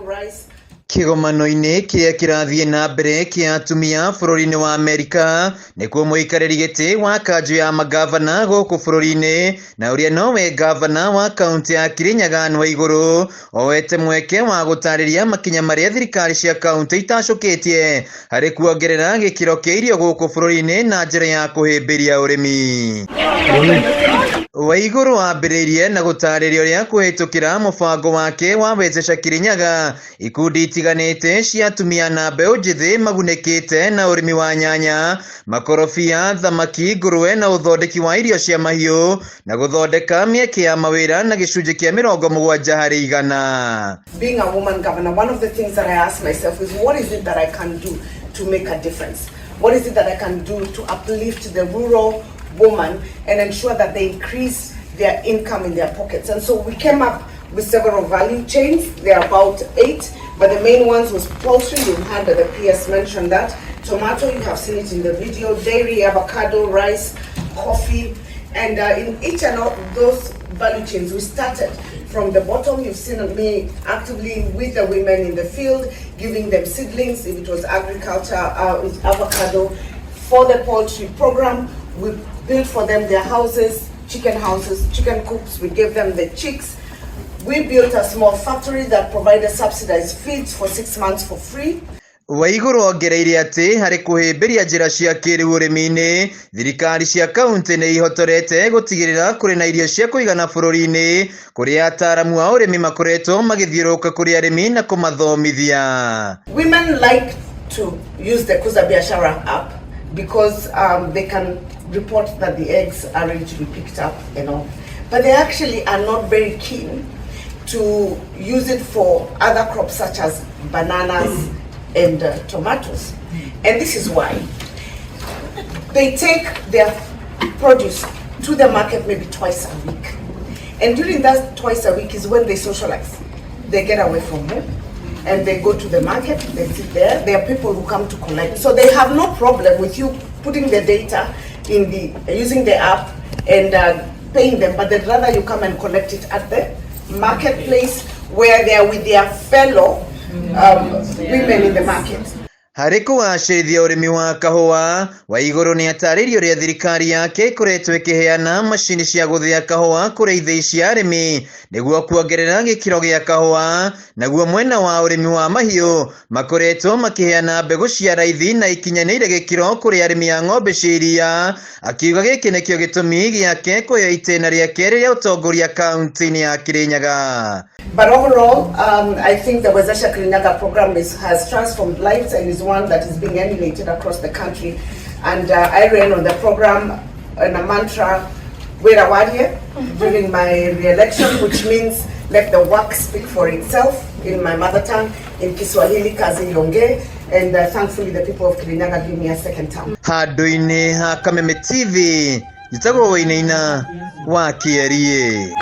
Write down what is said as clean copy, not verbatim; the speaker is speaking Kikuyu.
Rice. Kĩgomano-inĩ kĩrĩa kĩrathiĩ na mbere kĩa atumia bũrũri-inĩ wa Amerika nĩkuo mũikarĩri gĩtĩ wa kanjũ ya mangavana gũkũ bũrũri-inĩ na ũrĩa nowe ngavana wa kaũntĩ ya Kirinyaga Anne Waigũrũ oete mweke wa gũtarĩria makinya marĩa thirikari cia kaũntĩ itacũkĩtie harĩ kuongerera gĩkĩro kĩa irio gũkũ bũrũri-inĩ na njĩra ya kũhĩmbĩria ũrĩmi. Waigũrũ ambĩrĩirie na gũtarĩria ũrĩa kũhĩtũkĩra mũbango wake wa Wezesha Kirinyaga ikundi itiganĩte cia atumia na mbeũ njĩthĩ magunĩkĩte na ũrĩmi wa nyanya, makorobia, thamaki, ngũrũwe na ũthondeki wa irio cia mahiũ na gũthondeka mĩeke ya mawĩra na gĩcunjĩ kĩa 70%. Being a woman governor, one of the things that I ask myself is, what is it that I can do to make a difference? What is it that I can do to uplift the rural woman and ensure that they increase their income in their pockets? And so we came up with several value chains. There are about 8, but the main ones was poultry. You heard that the PS mentioned that. Tomato, you have seen it in the video. Dairy, avocado, rice, coffee. And in each and all those value chains, we started from the bottom. You've seen me actively with the women in the field, giving them seedlings, if it was agriculture, with avocado. For the poultry program, we built for them their houses, chicken houses, chicken coops. We gave them the chicks. We built a small factory that provided subsidized feeds for 6 months for free. Waigũrũ ongereire atĩ harĩ kũhĩmbĩria njĩra cia kĩrĩu ũrĩmi-inĩ, thirikari cia kaũntĩ nĩ ihotorete gũtigĩrĩra kũrĩ na irio cia kũigana bũrũri-inĩ, kũrĩa ataaramu a ũrĩmi makoretwo magĩthiũrũrũka kũrĩ arĩmi na kũmathomithia. Women like to use the Kuza Biashara app because they can report that the eggs are ready to be picked up and all. But they actually are not very keen to use it for other crops such as bananas and tomatoes. And this is why. They take their produce to the market maybe twice a week. And during that twice a week is when they socialize. They get away from home and they go to the market, they sit there. There are people who come to collect. So they have no problem with you putting the data in the, using the app and paying them, but they'd rather you come and collect it at the marketplace where they are with their fellow women in the market. Harĩ kũgacĩrithia ũrĩmi wa kahũa, Waigũrũ nĩ atarĩirie ũrĩa thirikari yake ĩkoretwo ĩkĩheana macini cia gũthĩa kahũa kũrĩ ithĩi cia arĩmi nĩguo kuongerera gĩkĩro gĩa kahũa. Naguo mwena wa ũrĩmi wa mahiũ makoretwo makĩheana mbegũ cia raithi na ikinyanĩire gĩkĩro kũrĩ arĩmi a ng'ombe cia iria, akiuga gĩkĩ nĩkĩo gĩtũmi gĩake kuoya itĩna rĩa kerĩ rĩa ũtongoria kaunti-inĩ ya Kirinyaga. But overall, I think the Wezesha Kirinyaga program has transformed lives and is one that is being emulated across the country. And I ran on the program in a mantra, Wĩra Warie, during my re-election, which means let the work speak for itself in my mother tongue, in Kiswahili, Kazi Iongee. And thankfully, the people of Kirinyaga give me a second term. Handũ-inĩ ha Kameme TV, njĩtagwo Wainaina wa Kĩerie.